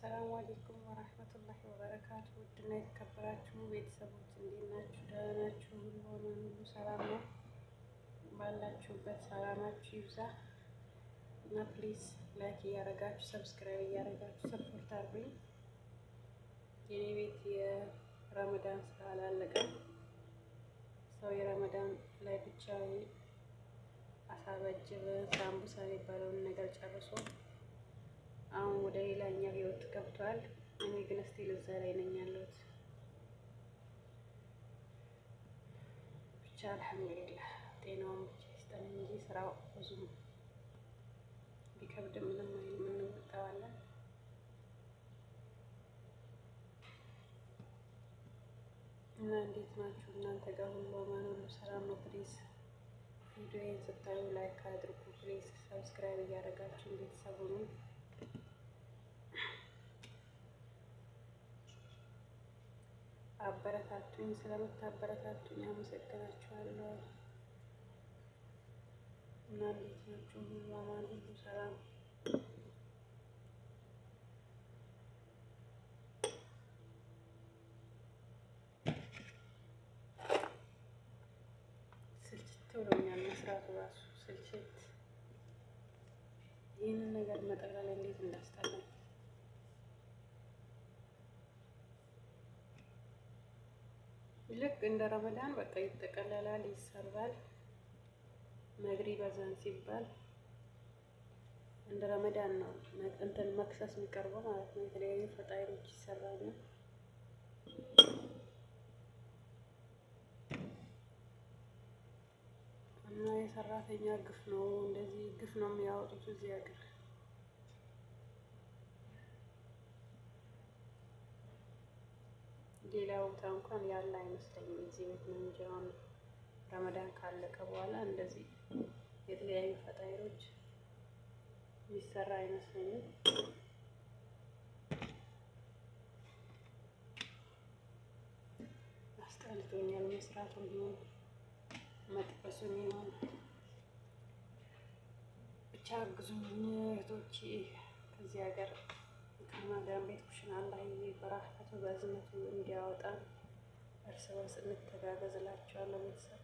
السلام عليكم ورحمة الله وبركاته። ውድና የተከበራችሁ ቤተሰቦች እንዴት ናችሁ? ደህና ናችሁ? ሁሉ አማን፣ ሁሉ ሰላም ነው። ባላችሁበት ሰላማችሁ ይብዛ እና please like እያደረጋችሁ፣ subscribe እያደረጋችሁ support አድርጉኝ። የኔ ቤት የረመዳን ስራ አላለቀም። ሰው የረመዳን ላይ ብቻ አሳ በጅብ ሳምቡሳ የሚባለውን ነገር ጨርሶ አሁን ወደ ሌላኛው ህይወት ገብቷል። እኔ ግን still እዛ ላይ ነኝ ያለሁት። ብቻ አልሐምዱሊላህ ጤናውን ብቻ ይስጠን እንጂ ስራው ብዙም ቢከብድ ምንም አይልም፣ እንወጣዋለን። እና እንዴት ናችሁ እናንተ ጋር ሁሉ አማን ሁሉ ሰላም ነው? Please ቪዲዮዬን ስታዩ like አድርጉ። Please subscribe እያደረጋችሁ ቤተሰብ ሁኑ። አበረታቱኝ። ስለምታበረታቱኝ አመሰግናችኋለሁ። እና እንዴት ናችሁ? ሁሉ አማን ሁሉ ሰላም። ስልችት ብሎኛል መስራቱ ራሱ ስልችት። ይህንን ነገር መጠቅለል እንዴት እንዳስጠላኝ። ልክ እንደ ረመዳን በቃ ይጠቀለላል፣ ይሰራል። መግሪብ አዛን ሲባል እንደ ረመዳን ነው እንትን መክሰስ የሚቀርበው ማለት ነው። የተለያዩ ፈጣይሮች ይሰራሉ። እና የሰራተኛ ግፍ ነው፣ እንደዚህ ግፍ ነው የሚያወጡት እዚህ ሀገር። ሌላ ቦታ እንኳን ያለ አይመስለኝም። እዚህ ቤት ነው እንጂ አሁን ረመዳን ካለቀ በኋላ እንደዚህ የተለያዩ ፈጣይሮች የሚሰራ አይመስለኝም። አስጠልቶኛል መስራቱም ይሁን መጥበሱም ይሁን ብቻ አግዙኝ እህቶቼ። ከዚህ ሀገር ከማዳም ቤት ኩሽና አላህ በራህመቱ በእዝነቱ እንዲያወጣን እርስ በርስ እንተጋገዝ እላችኋለሁ ቤተሰብ።